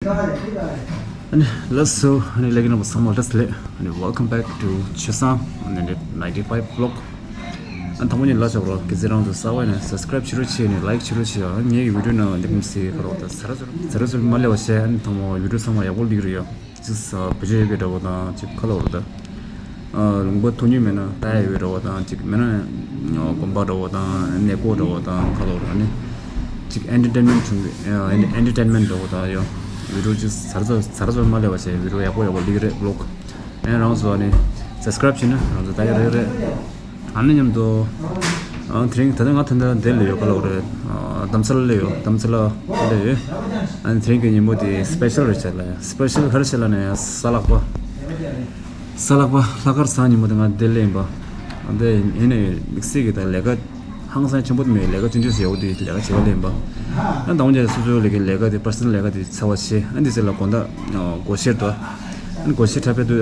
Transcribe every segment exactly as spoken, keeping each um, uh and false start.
ཨ་ནི་ལགས་སོ། ཨ་ནི་ལེགས་ཉམས་པོ་ཚང་མ་ལ་བཀྲ་ཤིས་བདེ་ལེགས། ཨ་ནི་welcome back to ཆོས་བཟང་ཨ་ནི་ninety-five vlog། ཨ་ནི་དང་པོ་ཉིད་ལ་ཆོག་རོགས་གལ་སྲིད་རང་ཚོ་གསར་པ་ཡིན་ན་subscribe བྱེད་རོགས་བྱེད། ཨ་ནི་like བྱེད་རོགས་བྱེད། ཨ་ནི་ངའི་video ནང་འདི་གུམ་སི་ཁ་རོགས་ད་ཟ་ར་ཟ་ར་ཟ་ར་ཟ་ར་མ་ལས་པ་བྱས། ཨ་ནི་དང་པོ་video ཚང་མ་ཡག་པོ་ལིག་རེད་ཡོད། ཅིག་བེད་སྤྱོད་ཡོད་པའི་འདྲ་བོ་དང་ཅིག་ཁ་ལོ་རུ་དང་། ལུང་པ་ཐུག་ཉུལ་མེད་ན་ལྟ་ཡ་ཡོད་འདྲ་བོ་དང་ཅིག་མེད་ན་དགོན་པ་འདྲ་བོ་དང་གནས་སྐོར་འདྲ་བོ་དང་ཁ་ལོ་རུ་ནི་ཅིག་entertainment བྱུང་། entertainment འདྲ་བོ་དང་ཡོད། video ཅིག་ཟ་ར་ཟ་ར་ཟ་ར་མ་ལས་པ་བྱས། video ཡག་པོ་ཡག་པོ་ལིག་རེད་vlog། ཨ་ནི་རང་ཚོ་ཨ་ནི་subscribe བྱས་ན་རང་ཚོ་ལྟ་ཡ་རེད་རེད། ཨ་ནི་མཉམ་དུ། ཨ་དེ་རིང་ད་ལྟ་ང་ད་ལྟ་འདིར་སླེབས་ཡོད། ག་ལབ་དགོས་རེད། ཨ་རྡ་རམ་ས་ལ་སླེབས་ཡོད། རྡ་རམ་ས་ལ་སླེབས་ཡོད། ཨ་ནི་དེ་རིང་གི་ཉིན་མོ་དེ་special རེད་བྱས་ལ་ཡ། special ག་རེ་བྱས་ལ་ནས་ཡ་གཟའ་ལྷག་པ། གཟའ་ལྷག་པ་ལྷག་དཀར་བཟང་ཉིན་མོ་དེ་ང་འདིར་སླེབས་ཡིན་པ། ཨ་འདི་ཡིན་ནའི་དམིགས་བསལ་གྱི་ད་ལས་ཀ་ཧང་སང་ཆེན་པོ་དེ་མེད། ལས་ཀ་ཆུང་ཆུང་ཞིག་ཡོད་དེ་ལས་ཀ་བྱེད་པ་སླེབས་ཡིན་པ། ཨ་དང་པོ་ཉིད་སོ་སོའི་ལས་ཀའི་ལས་ཀ་དེ་personal ལས་ཀ་དེ་ཚར་བ་བྱས། ཨ་འདི་ཚེ་ལ་དགོང་དག་སྒོར་གཞས་འདུག་ཨ་ནི་སྒོར་གཞས་འཁྲབ་པའི་དུས་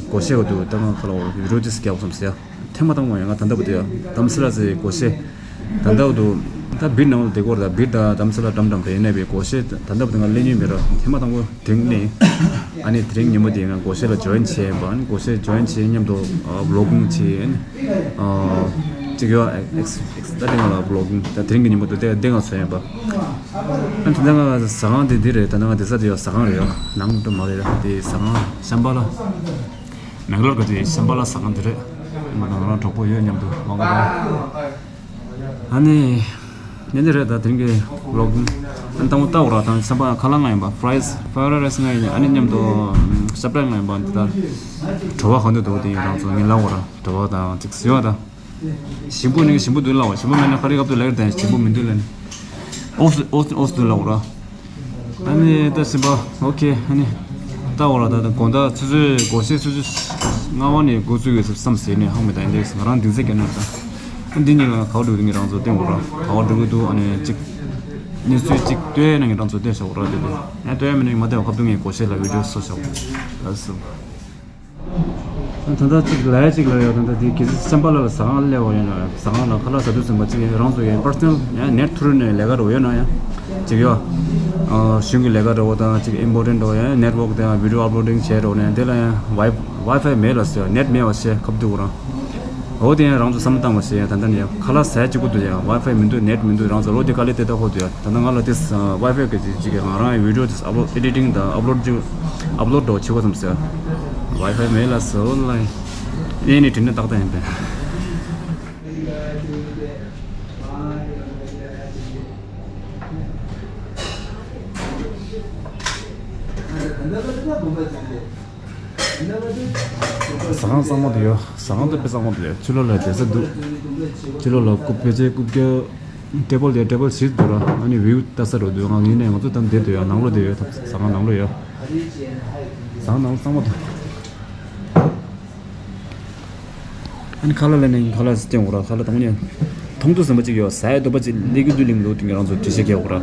སྒོར་གཞས་ག་དུས་ད་ང་ཁ་ལོ་video ཅིག་རྒྱག་དགོས་བསམ་ཟེར་ཡ། ཐེངས་མ་དང་པོ་ཡང་ང་ད་ལྟ་བུ་དེ་ཡང་རྡ་རམ་ས་ལ་ཟེར་སྒོར་གཞས། ད་ལྟ་བུ་དུ་ད་བིར་ནང་ལ་བསྡད་ཀྱི་ཡོད་རེད། ད་བིར་དང་རྡ་རམ་ས་ལ་འགྲམ་འགྲམ་རེད། ཡིན་ནའི་བའི་སྒོར་གཞས་ད་ལྟ་བུ་དེ་ང་ལེན་མྱོང་མེད་ར། ཐེངས་མ་དང་པོ་དེ་རིང་ནས། ཨ་ནི་དེ་རིང་ཉིན་མོ་དེ་ང་སྒོར་གཞས་ལ་join བྱས་ཡིན་པ། ཨ་ནི་སྒོར་གཞས་join བྱས་མཉམ་དུ་vlogging བྱས། ཨ་ནི་ཅིག་ཡོད་X X ད་དེ་ང་ལ་vlogging ད་དེ་རིང་གི་ཉིན་མོ་དུ་དེ་དེ་ང་བཟོས་ཡིན་པ། ཨ་ནི་ད་ལྟ་ང་ཟ་ཁང་དེ་འདི་རེད། ད་ལྟ་ང་བསྡད་ས་དེ་ཡང་ཟ་ཁང་རེད་ཡ། ནང་དུ་མ་རེད་ཡ། དེ་ཟ་ཁང་ཤམ་བྷ་ལ། མེག་ལོར་ག་དེ་ཤམ་བྷ་ལ་ཟ་ཁང་དེ་རེད། ང་དང་རང་གྲོགས་པོ་ཡོད་མཉམ་དུ་དབང་ག་དང་། ཨ་ནི་ཉིན་དེ་རེད། ད་དེ་རིང་གི་vlog ཨ་ནི་དང་པོ་ལྟ་འོ་ར་དང་ཤམ་བྷ་ལ་ཁ་ལག་ང་ཡིན་པ། fries fried rice ང་ཡིན། ཨ་ནི་མཉམ་དུ་ཤབ་ཏ་ང་ཡིན་པ། འདི་ད་བྲོ་བ་གང་དུ་འདུག་དེ་ཡིན། རང་ཚོ་ངས་ལབ་འོ་ར་བྲོ་བ་དང་ཅིག་ཟེར་བ་དང་། ཞིམ་པོ་ནི་ཞིམ་པོ་འདུག་ལབ་འོ། ཞིམ་པོ་མེད་ན་ཁ་རི་ཁབ་ཏུ་ལེགས་དང་ཞིམ་པོ་མི་འདུག་ལབ་ནི། ཨོས་ཨོས་ཨོས་འདུག་ལབ་འོ་ར། ཨ་ནི་ད་སེམས་པ་ཨོ་ཁེ། ཨ་ནི་ད་འོ་ལ་ད་དགོང་དག་ཆུ་ཚོད་སྒོར་གཞས་ཆུ་ཚོད་ལྔ་པ་ནས་འགོ་བཙུགས་ཡོད་བསམ་ཟེར་ནས་ཧ་མི་ད་ཡིན་དེ་ང་རང་འདི་ཚེ་སྐྱེ་ན་ད། ཨ་འདི་གཉིས་ལ་གའོ་འགྲོ་དེ་ངས་རང་ཚོ་སྟོན་འོ་ར། གའོ་འགྲོ་གི་འདུག་ཨ་ནི་གཅིག་གནས་ཚུལ་གཅིག་ལྟོས་ན་ངས་རང་ཚོ་སྟོན་བྱ་འོ་ར། དེ་དེ་ཨ་ལྟོས་མི་ནུས་མ་བལྟས་པ་ཁབ་ཏུ་ངས་སྒོར་གཞས་ལ་video བཟོ་བྱ་འོ་ལ་སོ། ད་ལྟ་གཅིག་ལ་ཡ་གཅིག་ལ་ཡ། ད་ལྟ་དེ་གལ་སྲིད་ཤམ་བྷ་ལ་ལ་ཟ་ཁང་སླེབས་པ་ཡིན་ན་ཟ་ཁང་ལ་ཁ་ལག་ཟ་དུས་ཙམ་པ་གཅིག་ཡིན་རང་ཚོ་ཡིན་personal ཡང་net through ནས་ལས་ཀ་རོ་ཡོད་ན་ཡང་གཅིག་ཡོད། གཞུང་གི་ལས་ཀ་འདྲ་བོ་དང་གཅིག་important འདྲ་བོ་ཡང་network དང་video uploading བྱས་རོགས་ནས་དེ་ལ་ཡང་wi wifi མེད་ལ་ཟེར་net མེད་པ་བྱས་ཁབ་ཏུ་རང་འོ་དེ་ཡང་རང་ཚོ་བསམ་བློ་བཏང་བ་བྱས་ཡང་ད་ལྟ་ནས་ཁ་ལག་ཟ་གཅིག་པུ་དུ་ཡང་wifi མི་འདུག net མི་འདུག་རང་ཚོ་ལོ་དེ་དཀའ་ལས་དེ་ལྟ་ཁོ་དུ་ཡང་ད་ལྟ་ང་ལ་དེ་wifi གི་གཅིག་གཅིག་གི་ང་རང་video དེ་upload editing དང་upload གཅིག་upload འདྲ་བོ་བྱེད་དགོས་བསམ་ཟེར། ཝའི་ཕའི་མེད་ལ་སོ་ལ། ཨེ་ནི་དྲིན་ནི་ཏག་ཏག་ཡིན་པས། ཟ་ཁང་གཙང་མ་དུ་ཡོད། ཟ་ཁང་དུ་དཔེ་གཙང་མ་དུ་ཡོད། ཕྱི་ལོགས་ལ་བསྡད་ས་འདུག་ཕྱི་ལོགས་ལ་རྐུབ་ཕལ་ཆེར་རྐུབ་ཀྱོག་ཊེ་བལ་དེ་ཊེ་བལ་བཞི་འདུག་ར། ཨ་ནི་view ལྟ་ས་རུ་འདུག་ང་ཡིན་ནའི་ང་ཚོ་ད་འདིར་འདུག་ཡ། ནང་ལོགས་འདིར་ཡོད། ཟ་ཁང་ནང་ལོགས་ཡོད། ཟ་ཁང་ནང་ལོགས་གཙང་མ་འདུག་ཨ་ནི་ཁ་ལག་ལེན་ནས་ཁ་ལག་སྟོན་འོ་ར། ཁ་ལག་དང་པོ་ནས་མཐོང་ཐུབ་ཟིན་པ་གཅིག་ཡོད། ཟ་ཡ་འདོད་པ་གཅིག་སླེབས་ཀྱི་འདུག་གླིང་ལོ་དུས་ང་རང་ཚོ་འགྲེལ་བཤད་རྒྱག་འོ་ར།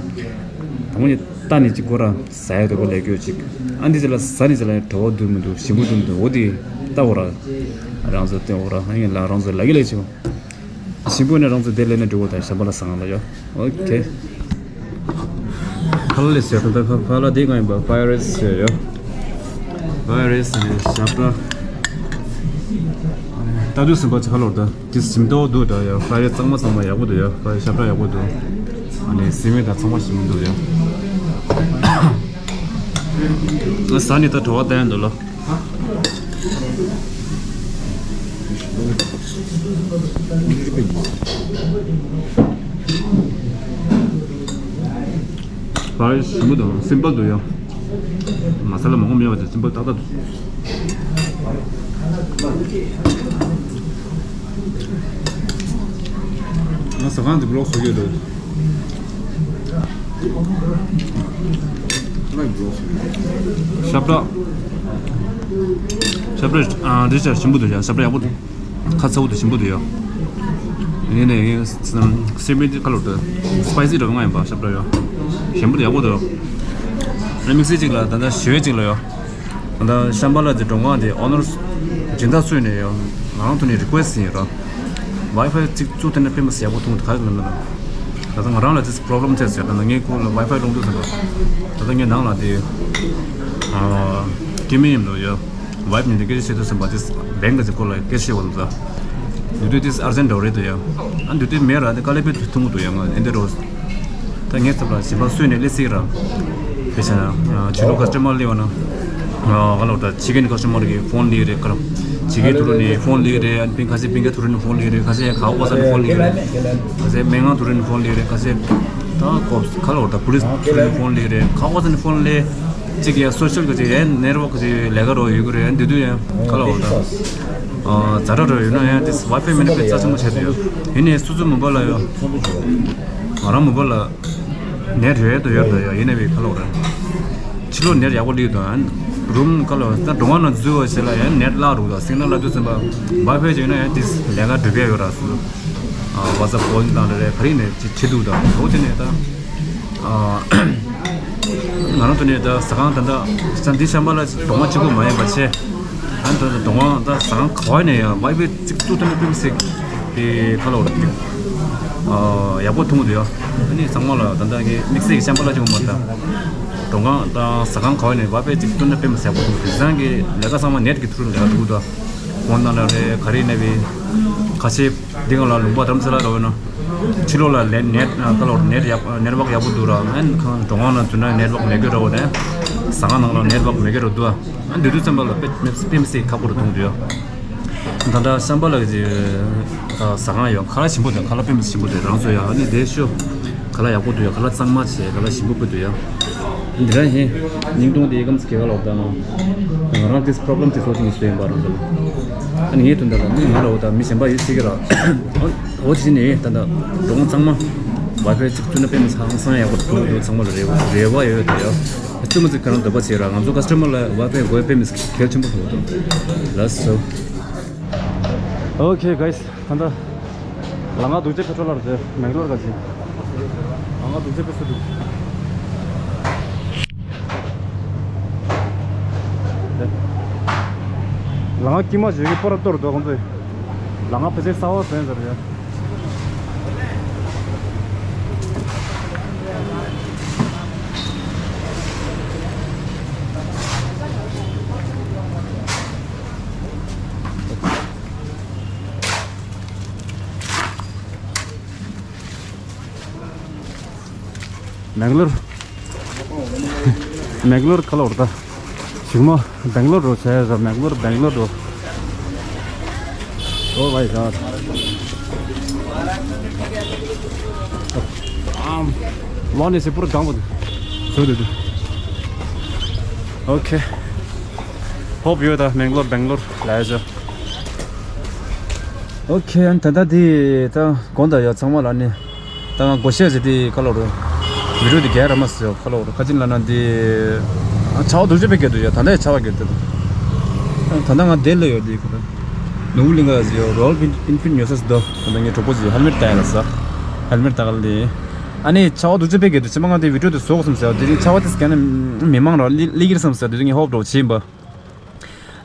དང་པོ་ནས་ལྟ་ནས་གཅིག་གོ་ར། ཟ་ཡ་འདོད་པ་སླེབས་ཀྱི་ཡོད་ཅིག་ཨ་འདི་ཚོ་ལ་ཟ་ནས་ཚོ་ལ་བྲོ་བ་འདུག་མི་འདུག་ཞིམ་པོ་འདུག་མི་འདུག་འོ་དེ་ལྟ་འོ་ར། རང་ཚོ་སྟོན་འོ་ར། ཨ་ནི་ལ་རང་ཚོ་ལ་གི་ལེགས་ཆེ། ཞིམ་པོ་ནས་རང་ཚོ་དེ་ལས་ནས་འགྲོ་དགོས་དང་། ཤམ་བྷ་ལ་ཟ་ཁང་ལ་ཡོད། ཨོ་ཁེ། ཁ་ལག་ལས་ཟེར་ད་ལྟ་ཁ་ལག་དེ་གང་ཡིན་པ། ཕ་རའི་རའི་སི་ཟེར་ཡོད། ཕ་རའི་རའི་སི་ནས་ཤབ་ཏྲ། ལྟ་དུས་ཟིན་པ་ཅིག་ཁ་ལོར་ད་དེ་ཞིམ་ཏོག་འདུག་ད་ཡ། ཕ་རའི་རའི་གཙང་མ་གཙང་མ་ཡག་པོ་འདུག་ཡ། ཕ་རའི་རའི་ཤབ་ཏྲ་ཡག་པོ་འདུག་ཨ་ནི་སི་མེ་ད་ཚང་མ་ཞིམ་འདུག་ཡ། ང་ཟ་ནས་ད་བྲོ་བ་བསྟན་འདུག་ལོ། ཕ་རའི་རའི་ཞིམ་པོ་དང་སིམ་པལ་འདུག་ཡ། མ་ས་ལ་མང་པོ་མེད་པ་དང་སིམ་པལ་ཏག་ཏག་འདུག་ང་ཟ་ཁང་འདི་བི་ལོག་བཟོ་གི་ཡོད་འདུག་ཤབ་ཏྲ། ཤབ་ཏྲ་ཨ་རི་ཅར་ཞིམ་པོ་འདུག་ཡ། ཤབ་ཏྲ་ཡག་པོ་འདུག་ཁ་ཚ་བོ་དང་ཞིམ་པོ་དུ་ཡོད། ཡིན་ནའི་སི་མེ་དེ་ཁ་ལོ་དུ་སི་པའི་སི་འདྲ་བོ་ང་ཡིན་པ། ཤབ་ཏྲ་ཡོད། ཞིམ་པོ་དུ་ཡག་པོ་དུ་ཡོད། རེ་མིག་སི་གཅིག་ལ་ད་ལྟ་ཞོལ་གཅིག་ལ་ཡོད། ད་ལྟ་ཤམ་བྷ་ལ་དེ་འགྲོ་ཁང་དེ་ཨོ་ནར་སྦྱིན་བདག་སུ་ཡིན་ནའི་ཡོད། ང་རང་ཐོག་ནས་རི་ཀུ་ཨེ་སི་ཡིན་ར། ཝའི་ཕའི་གཅིག་བཙུགས་ཐུབ་ན་དཔེ་མི་སྲིད་ཡག་པོ་མཐོང་གི་འདུག་ག་རེ་ལབ་ན། ད་ལྟ་ང་རང་ལ་ཅིག་པོ་རོབ་ལེམ་ཐེབས་ཡོད། ད་ལྟ་ངའི་ཁུག་ལ་ཝའི་ཕའི་སློང་དུས་ཙམ་པ། ད་ལྟ་ངའི་ནང་ལ་དེ་ཨ་སྐྱེ་དམན་ཡིན་འདུག་ཡ། ཝའི་ཕའི་ནས་སྐད་ཆ་བཤད་དུས་ཙམ་པ་དེ་བེང་གི་ཅིག་སྐོར་ལ་སྐད་ཆ་བཤད་པ་འདུག་ད། འདི་དུས་དེ་ཨར་ཇེན་འདྲ་བོ་རེད་འདུག་ཡ། ཨ་འདི་དུས་མེད་ར། དེ་དཀའ་ལས་དཔེ་ཐུང་གི་འདུག་ཡ། ང་ཨེ་འདི་རོ། ད་ངས་ཚབ་ལ་གཞན་པ་སུས་ནས་སླེབས་སྲིད་ར། དཔེ་བྱས་ན་ཕྱི་ལོགས་ཀ་སི་ཊ་མར་སླེབས་པ་ན། ཨ་ག་ལབ་དགོས་རེད། ད་ཕྱི་རྒྱལ་ནས་ཀ་སི་ཊ་མར་གི་ཕོན་སླེབས་རེད། ག་རེ། ཇི་ཀེ་ཐུ་རུ་ནས་ཕོན་སླེབས་རེད། ཨ་ནི་ཕིང་ཁ་ཤས་ཕིང་ཁ་ཐུ་རུ་ནས་ཕོན་སླེབས་རེད། ཁ་ཤས་ཁ་བ་ས་ནས་ཕོན་སླེབས་རེད། ཁ་ཤས་སྨན་ཁང་ཐུ་རུ་ནས་ཕོན་སླེབས་རེད། ཁ་ཤས་ད་ཀོབ་ག་ལབ་དགོས་རེད། ད་པོ་ལི་སི་ཐུ་རུ་ནས་ཕོན་སླེབས་རེད། ཁ་བ་ས་ནས་ཕོན་སླེབས། གཅིག་ཡ་སོ་ཤལ་གི་གཅིག་ཡ་ནེ་ཊི་ཝརྐ་གི་ལས་ཀ་རོ་ཡོད་གི་རེད། ཨ་འདི་དུས་ཡ་ག་ལབ་དགོས་རེད། ཨ་ཛ་དྲག་རོ་ཡོད་ན་ཡ་དེ་ཝའི་ཕའི་མེད་ན་དཔེ་རྩ་ཆེན་པོ་ཆགས་འདུག་ཡ། ཡིན་ནའི་སོ་སོའི་མོ་བྷལ་ལ་ཡ། ང་རང་མོ་བྷལ་ལ་ནེ་ཊི་ཡོད་དང་ཡོད་དང་ཡ། ཡིན་ནའི་བའི་ག་ལབ་དགོས་རེད། ཕྱི་ལོགས་ནེ་ཊི་ཡག་པོ་སླེབས་དང་། རུམ་ག་ལབ་དགོས་རེད། ད་གྲོང་ཁྱེར་ནང་འཛུལ་བ་ཞིག་ལ་ཡ་ནེ་ཊི་སླ་རུ་དང་། སིག་ནལ་སླ་དུས་ཙམ་པ་ཝའི་ཕའི་ཅིག་ཡོད་ན་ཡ་དེ་ལས་ཀ་འགྲུབ་ཡ་ཡོད་ར་སོ། ཨ་ཝ་ཊི་སེབ་ཀོལ་དང་རེད། ག་རེ་ནས་ཅིག་བྱེད་འདུག་ད་འོ་དེ་ནས་ད་ཨ་ང་རང་ཐོག་ནས་ད་ཟ་ཁང་ད་ད་ས་འདི་ཤམ་བྷ་ལ་གྲོང་ཁྱེར་གཅིག་པུ་མ་ཡིན་པ་བྱས། ཨ་ད་ད་གྲོང་ཁྱེར་ད་ཟ་ཁང་ག་བ་ནས་ཡང་ཝའི་ཕའི་གཅིག་བཙུགས་ཐུབ་ན་དཔེ་མི་སྲིད་དེ་ག་ལབ་དགོས་རེད། ཨ་ཡག་པོ་མཐོང་གི་འདུག་ཡ། ཨ་ནི་ཚང་མ་ལ་ད་ད་གི་དམིགས་བསལ་གྱི་ཤམ་བྷ་ལ་གཅིག་པུ་མ་རེད། ད་གྲོང་ཁྱེར་ད་ཟ་ཁང་ག་བ་ནས་ཝའི་ཕའི་གཅིག་བཙུགས་ན་དཔེ་མི་སྲིད་ཡག་པོ་མཐོང་གི་འདུག་དེང་སང་གི་ལས་ཀ་ཚང་མ་ནེ་ཊི་གི་ཐུ་རུ་ལས་ཀ་འགྲོ་གི་འདུག་ཕོན་དང་ལ་རེད། ག་རེ་ནས་བའི་ཁ་ཤས་འདི་ག་ལ་ལུང་པ་དྷ་རམ་ས་ལ་ར་བ་ན། ཕྱི་ལོགས་ལ་ལན་ནེ་ཊི་ཨ་ག་ལབ་དགོས་རེད། ནེ་ཊི་ཡག་ནེ་ཊི་ཝརྐ་ཡག་པོ་འདུག་ར། ཨ་ནི་ཁང་གྲོང་ཁྱེར་ནང་འཛུལ་ན་ནེ་ཊི་ཝརྐ་མེད་གི་ར་བ་ནས། ཟ་ཁང་ནང་ལ་ནེ་ཊི་ཝརྐ་མེད་གི་ར་འདུག་ཨ་ནི་དེ་དུས་ཙམ་པ་ལ་དཔེ་དཔེ་མི་སྲིད་ཁག་པོ་རུ་མཐོང་གི་འདུག་ཡ། ད་ལྟ་ཤམ་བྷ་ལ་གི་ཨ་ཟ་ཁང་ཡོད། ཁ་ལག་ཞིམ་པོ་འདུག་ཁ་ལག་དཔེ་མི་སྲིད་ཞིམ་པོ་འདུག་རང་ཚོ་ཡ། ཨ་ནི་དེ་ཤོ་ཁ་ལག་ཡག་པོ་འདུག་ཡ། ཁ་ལག་གཙང་མ་བྱས། ཁ་ལག་ཞིམ་པོ་དཔེ་འདུག་ཡ། འདི་རང་བཞིན་སྙིང་སྟོང་དེ་ཡི་གམ་ཚིག་ག་ལབ་དགོས་རེད། ད་ང་རང་དེ་པོ་རོབ་ལེམ་དེ་ཚོ་ཅིག་ཡིན་ཟེར་ཡིན་པ་རང་ཚོ་ལ། ཨ་ནི་ངའི་དོན་དག་ལ་མི་ང་ལ་འོ་ད་མི་གཞན་པ་ཡོད་ཟེར་གི་ར། འོ་དེ་བཞིན་ནས་ད་ལྟ་གྲོང་ཚང་མ་ཝའི་ཕའི་གཅིག་བཙུགས་ན་དཔེ་མི་སྲིད་ཧང་སང་ཡག་པོ་འགྲོ་གི་འདུག་ཚང་མ་ལ་རེ་བ་རེ་བ་ཡོད་དེ་ཡ། བཙུགས་མ་ཚིག་ཁ་རང་འདོད་པ་བྱེད་ར། ང་ཚོ་ཀ་སི་ཊ་མར་ལ་ཝའི་ཕའི་དགོས་དཔེ་མི་སྲིད་གལ་ཆེན་པོ་མཐོང་གི་འདུག་ལགས་སོ། Okay guys, ད་ལྟ་ལམ་ཁ་སྡུག་ཅག་པེ་ཊོལ་ལ་རེད། མེང་ག་ལོར་ག་ཅི། ལམ་ཁ་སྡུག་ཅག་པེ་སུ་འདུག་ལམ་ཁ་དཀྱིལ་མ་བརྗོད་ཀྱི་པོ་ར་གཏོར་འདུག་ཁོང་ཚོས། ལམ་ཁ་ཕལ་ཆེར་གསར་པ་བཟོས་ཟེར་ཡ། མེང་ག་ལོར། མེང་ག་ལོར་ག་ལབ་དགོས་རེད། ད་གཞུག་མ་སྦེང་ལོར་འགྲོ་བྱས་ཟེར། མེང་ག་ལོར་སྦེང་ལོར་འགྲོ། Oh my god. ཨམ། ལོ་ནས་སི་པུར་གང་པོ་འདུག་འདུག་འདུག Okay. Hope you ད་མེང་ག་ལོར་སྦེང་ལོར་ལ་ཡ་ཇོ། Okay. ཨ་ནི་ད་ལྟ་དེ་ད་དགོངས་དག་ཡ། ཚང་མ་ལ་ནི་ད་ང་སྒོར་གཞས་ཟེར་དེ་ག་ལབ་དགོས་རེད། བི་ཌི་ཡོ་དེ་རྒྱག་ར་མ་ཟེར་ག་ལབ་དགོས་རེད། ཁ་ཅིག་ལབ་ན་དེ་ཨ་ཆར་པ་སྡུག་ཅག་དཔེ་རྒྱག་འདུག་ཡ། ད་ལྟ་ཡང་ཆར་པ་རྒྱག་འདུག་ད་ལྟ་ང་དེ་ལ་ཡོད་དེ་ག་ད་ནོར་བུ་གླིང་ག་ཟེར་ཡོད། རོ་ཡལ་ཨིན་ཕིལ་ཌི་ཉོ་ས་ཟེར་འདུག་ད་ལྟ་ངའི་གྲོགས་པོ་ཟེར་ཧེལ་མེཊ་བཏགས་ཡ་ལ་ཟེར། ཧེལ་མེཊ་བཏགས་ག་ལ་དེ། ཨ་ནི་ཆར་པ་སྡུག་ཅག་དཔེ་རྒྱག་འདུག་ཕྱི་མ་ང་དེ་བི་ཌི་ཡོ་དེ་བཟོ་དགོས་བསམ་ཟེར། དེ་རིང་ཆར་པ་དེ་རྒྱག་ན་མི་མང་ར་སླེབས་ཀྱི་རེད་བསམ་ཟེར། དེ་རིང་ངས་ཧོབ་འདྲ་བོ་བྱས་ཡིན་པ།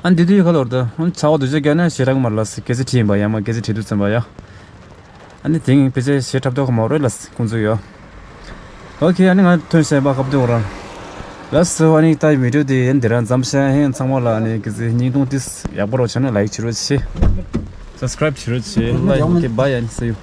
ཨ་ནི་དེ་དུས་ག་ལབ་དགོས་རེད། ཨ་ནི་ཆར་པ་སྡུག་ཅག་རྒྱག་ན་ཞེ་དྲག་གི་མ་རེད་ལ་ཟེར། སྐད་ཆ་དྲིས་ཡིན་པ། ཡང་མ་སྐད་ཆ་དྲིས་དུས་ཙམ་པ་ཡ། ཨ་ནི་དེང་ཕལ་ཆེར་ཞེ་དྲག་ཐོག་གི་མ་རེད་ལ་ཟེར་ཁོང་ཚོས་ཡ། Okay. ཨ་ནི་ང་ཐོན་བཤད་པ་ཁ་བརྡ་རང་ལགས་སོ། ཨ་ནི་ད་བི་ཌི་ཡོ་དེ་འདི་རང་མཚམས་བཞག་ཡིན། ཚང་མ་ལ་ཨ་ནི་གི་ཟེར་སྙིང་སྟོང་ཏིས་ཡག་པོ་རོགས་བྱས་ན་ལའིཀ་བྱེད་རོགས་བྱེད། སབ་སི་ཀ་རའིབ་བྱེད་རོགས་བྱེད། ལའིཀ། Okay. Bye. ཨ་ནི་see you.